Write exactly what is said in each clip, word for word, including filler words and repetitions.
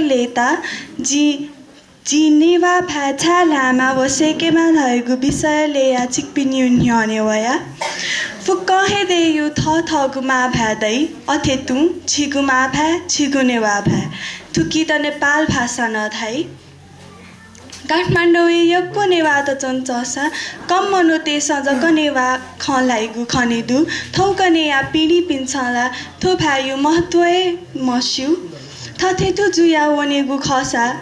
लय्ताः जि जि नेवाः भाय् छाय् ल्हायेमाः व सय्केमाः धइगु विषय लय्याः छिकपिनिगु न्ह्यःने वया। फुक्कं हे देय्‌यु थःथःगु मांभाय् दइ। अथे तुं झीगु मांभाय्, झीगु नेवाः भाय्। थुकित नेपाल भाषा नं धाइ। काठमाडौंय् यक्व नेवाःत च्वंच्वंसां कम मनूतय्‌सं जक नेवाः खँ ल्हाइगु खने दु। थौंकन्हय्‌या पिढीपिन्सं ला थ्व भाय्‌यु महत्व हे मस्यू। थथे तुं जुया वनेगु खःसा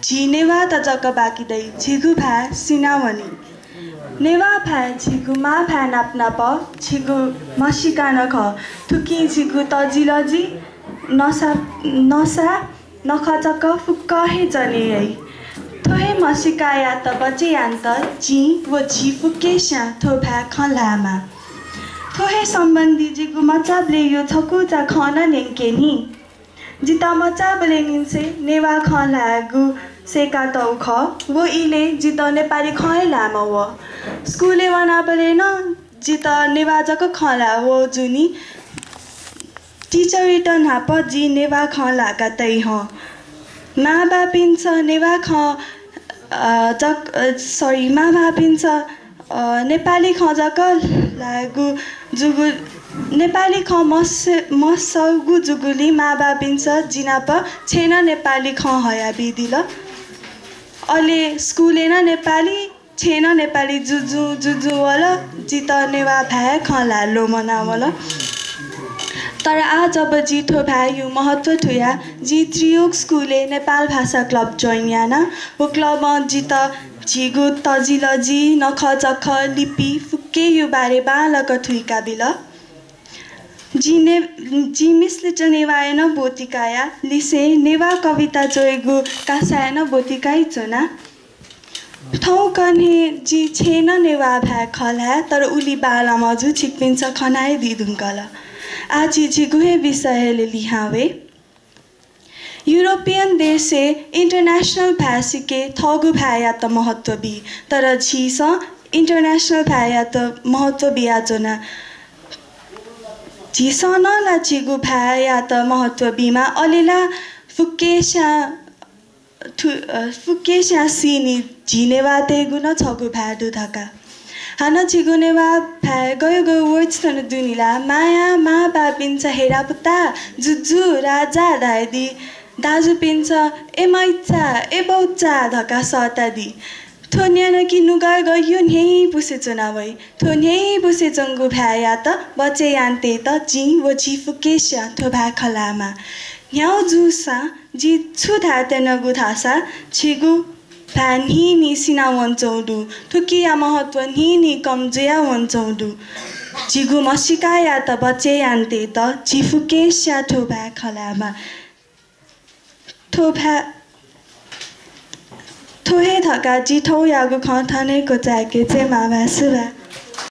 झी नेवाःत जक बाकि दइ, झीगु भाय् सिनावनी। नेवाः भाय् झीगु मांभाय् नाप नाप झीगु म्हसीका नं खः। थुकिं झीगु तजिलजि, नसा, नसा, नखःचखः फुक्क हे जने याइ। थ्व हे म्हसीकायात बचय् यायेत जिं व झी फुक्कसियां थ्व भाय् खँ ल्हायेमाः। थ्व हे सम्बन्धी जिगु मचाबलय्‌यु छकूचा खँ नं न्यंके नि। जितः मचाबलय् निसें नेवाः खँ ल्हायेगु सय्कातःगु खः। व इलय् जितः नेपाली खँ हे ल्हाये मवः। स्कुलय् वनाबलय् नं जितः नेवाः जक खँ ल्हाये वःगु जुनि। टिचरयात न्हापा जिं नेवाः खँ ल्हाका तइ हं। मांभाय्‌पिन्सं नेवाः खँ, अ, जक-, अ, sorry, मांभाय्‌पिन्सं, अ, नेपाली खँ जक ल्हायेगु जुगु, नेपाली खँ मस-, मसःगु जुगुलिं मांभाय्‌पिन्सं जि नाप छेँनं नेपाली खँ हयाबिदिल। अले स्कुलय् नं नेपाली, छेँनं नेपाली जुजुं जुजुं वल। जितः नेवाः भाय् खँ ल्हाये ल्वःमना वल। तर आः जब जिं थ्व भाय्‌यु महत्व थुया, जिं त्रियुग स्कुलय् नेपाल भाषा क्लब join याना। व क्लबं जितः झीगु तजिलजि, नखःचखः, लिपि फुक्कय्‌यु बारे बांलाक थुइकाबिल। जिं ने-, जिं मिश्रित नेवाःय् नं ब्वति काया, लिसें नेवाः कविता च्वयेगु कासाय् नं ब्वति काइच्वना। थौंकन्हय् जि छेँनं नेवाः भाय् खँ ल्हाये, तर उलि बांलाः मजू, छिकपिन्सं खना हे दी धुंकल। आः झी झीगु हे विषयलय् लिहां वये। युरोपियन देशय् international भाय् सिक्क थःगु भाय्‌यात महत्व बी, तर झीसं international भाय्‌यात महत्व बियाच्वना। झीसं नं ला झीगु भाय्‌यात महत्व बीमाः, अले ला फुक्कसियां थु-, अ, फुक्कसियां सीनि झी नेवाःतय्‌गु नं छगू भाय् दु धकाः। हानं झीगु नेवाः भाय् गय् गय् words थन दुनि ला, माया, मांभाय्‌पिन्सं हेरा पुता, जुजु, राजा धायेदी, दाजुपिन्सं ए माइचा, ए बौचा धकाः सःतादी। थ्व न्यन कि नुगः गय् न्ह्यइपुसे च्वना वइ। थ्व न्ह्यइपुसे च्वंगु भाय्‌यात बचय् यानातयेत जिं व झी फुक्कसियां थ्व भाय् खँ ल्हायेमाः। न्ह्यागु जूसां जिं छु धायेत्यनागु धाःसा, झीगु भाय् न्हिं न्हिं सिना वंच्वंगु दु। थुकिया महत्व न्हिं न्हिं कम जुया वंच्वंगु दु। झीगु म्हसीकायात बचय् यानातयेत झी फुक्कसियां थ्व भाय् खँ ल्हायेमाः। थ्व भाय्, थ्व हे धकाः जिं थौंयागु खँ थन हे क्वचायेके। जय मांभाय्, सुभाय्।